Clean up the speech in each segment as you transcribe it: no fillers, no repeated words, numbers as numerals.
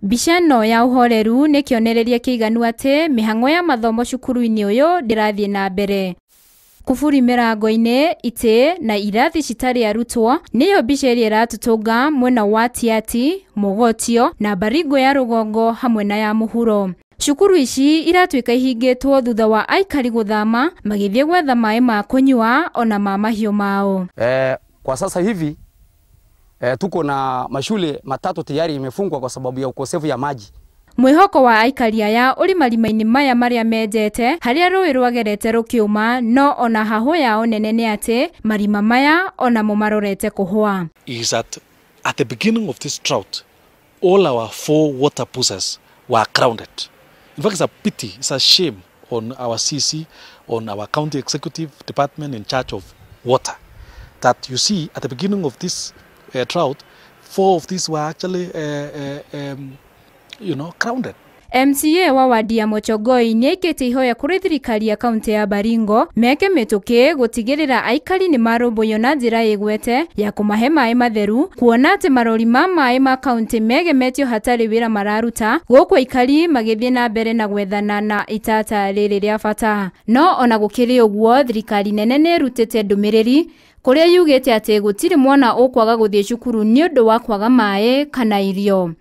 Mbica ĩno ya ũhoreru nĩ kĩonereria kĩiganu atĩ mĩhang'o ya mathomo cukuru-inĩ ũyũ ndĩrathiĩ na mbere. Kuburi mĩrango-inĩ, itĩ na irathi citarĩ arutwo nĩyo mbica ĩrĩa ĩratũtũnga mwena wa Tiaty, Mogotio na Baringo ya rũgongo hamwe na ya mũhuro. Cukuru ici iratuĩka ihingĩtwo thutha wa aikari gũthama magĩthiĩ gwetha maĩ ma kũnyua ona ma mahiũ mao. Kwa sasa hivi tuko na mashule matatu tayari imefungwa kwa sababu ya ukosefu ya maji. Mwĩhoko wa aikari aya ũrĩ marima-inĩ maya marĩa menjete harĩa rũĩ rwagerete rũkĩũma, no ona hahũ yao nene nĩ atĩ marima maya onamo marorete kũhũa. Is that at the beginning of this drought, all our 4 water pools were grounded. In fact, it's a pity, it's a shame on our CC, on our county executive department in charge of water, that you see at the beginning of this drought, 4 of these were actually grounded. MCA wa wadi ya Mochogoi nĩaikĩtie ihoya kũrĩ thirikari ya kaunti ya Baringo meke mĩtũkĩ gũtigĩrĩra aikari nĩ marũmbũiyo na njĩra ĩgwete ya kũmahe maĩ matheru, kuona atĩ marori ma maĩ ma kaunti megemetio hatarĩ wĩra mararuta, gũkũ aikari magĩthiĩ na mbere na gwethana na itata rĩrĩ rĩa bata. No ona gũkĩrĩ ũguo, thirikari nene nĩ ĩrutĩte ndũmĩrĩri kũrĩa yugĩte atĩ gũtirĩ mwana ũkwaga gũthiĩ cukuru nĩ ũndũ wa kwaga maĩ kana irio.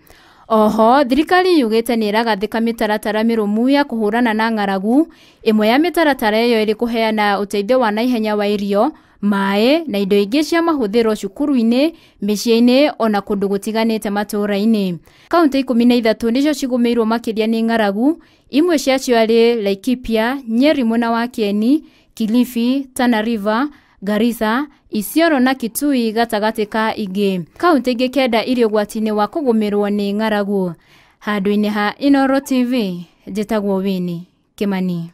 Oho, thirikari yugĩte nĩ ĩragathĩka mĩtaratara mĩrũmu ya kũhũrana na ng'aragu, ĩmwe ya mĩtaratara ĩyo ĩrĩ kũheana ũteithio wa naihenya wa irio, maĩ na indo ingĩ cia mahũthĩro cukuru-inĩ, mĩciĩ-inĩ ona kũndũ gũtiganĩte matũũra-inĩ. Kaunti 13 nĩcio cigũmĩirwo makĩria nĩ ng'aragu, imwe ciacio arĩ Laikipia, Nyeri mwena wa Kieni, Kilifi, Tana River, Garissa, Isiolo na Kitui gatagatĩ ka ingĩ. Kaunti ingĩ 9 irĩ ũgwati-inĩ wa kũgũmĩrwo nĩ ng'aragu. Handũ-inĩ ha Inooro TV, njĩtagwo Winnie Kimani.